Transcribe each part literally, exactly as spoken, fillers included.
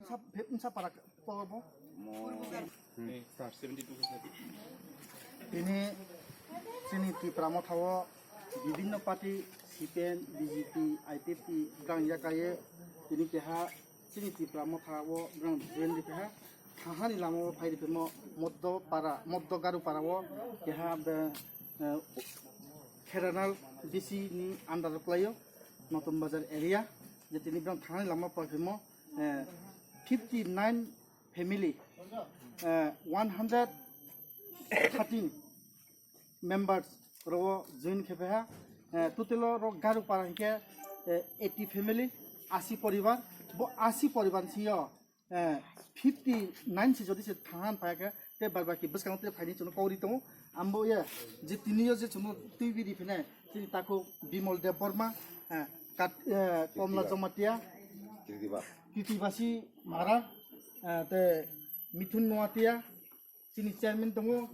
Sab-, bumsa para to bo. Mo-, hmm, seventy two. Tini chini Tipra Motha o bibhinno party, C P M, B J P, I P F T, brang yakai ye, tini keha chini Tipra Motha o brang join ri keha, thahani lama o phai ri phimo Moddo para, Moddo Garu para o keha be, eh, Kheranal D C ni under o kwlaio, Notun Bazar area, je tini brang thahani lama o phai phimo, eh, fifty nine family, eh, one hundred thirteen members ro join khe pha, eh, total o ro Garu para hinkhe, eh, eighty family, asi poribar, bo asi poribar sio, eh, fifty nine si jodi se thangan phai khe, te bar baki bwskango te phaini chwngno kok ri tongo. Ambo ye je tini yo je chwngno twi bidi phine, chini takhuk Bimol Debbarma, eh, Kat-, eh, Komla Jomatia, Kritibas. Kritibasi Mara, eh, te Mithun Noatia, chini chairman tongo,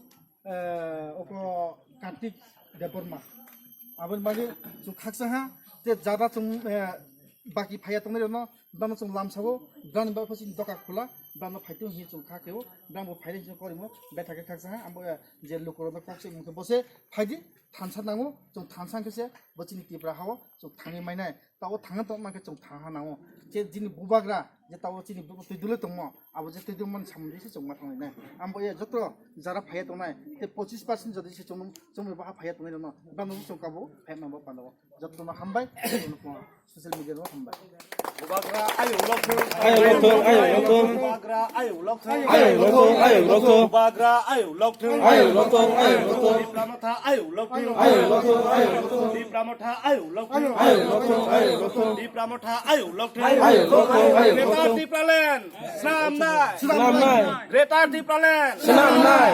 eh, oko Kartik Debbarma. Aboni bagwi chwng khaksa ha, te jada chwng, eh, baki phaiya tongnai rokno, brano chwng lamsao, brani bagwi chini doka khula, brano phaitung hinwi chwng kha kheo, brano bo phaile hinwi chwng korimo, bethakhe khaksa ha, ambo, eh, je lukurokno kok se mungkhe bose phaidi, thansa nango, chwng thansa hwnkhe se bo chini Tipra hao chwng thangwi mainai. Tao thangna tong mankhe chwng thangha nango. Je chini bubagra, je tao chini bu-, twi dulwi tongmo, abo je twi dulwi man samung se chwng ma thangnai nai. Ambo ye joto jara phaiya tongnai, te pochis percent jodi se chwng, chwng bo ha phaiya tongnai rokno, bano chwng kabo phaiya nangbo pano. Jotono hambai, social media no hambai. Bubagra ayuk lokthung. Ayuk lokthung, ayuk lokthung. Bubagra ayuk lokthung. Ayuk lokthung, ayuk lokthung. Bubagra ayuk lokthung. Ayuk lokthung, ayuk lokthung. Tipra Motha ayuk lokthung. Ayuk lokthung, ayuk lokthung. Tipra Motha ayuk lokthung. Ayuk lokthung, ayuk lokthung. Tipra Motha ayuk lokthung. Ayuk lokthung, ayuk lokthung. Greater Tipraland swnam nai. Swnam nai. Greater Tipraland swnam nai.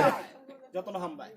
Jotono hambai.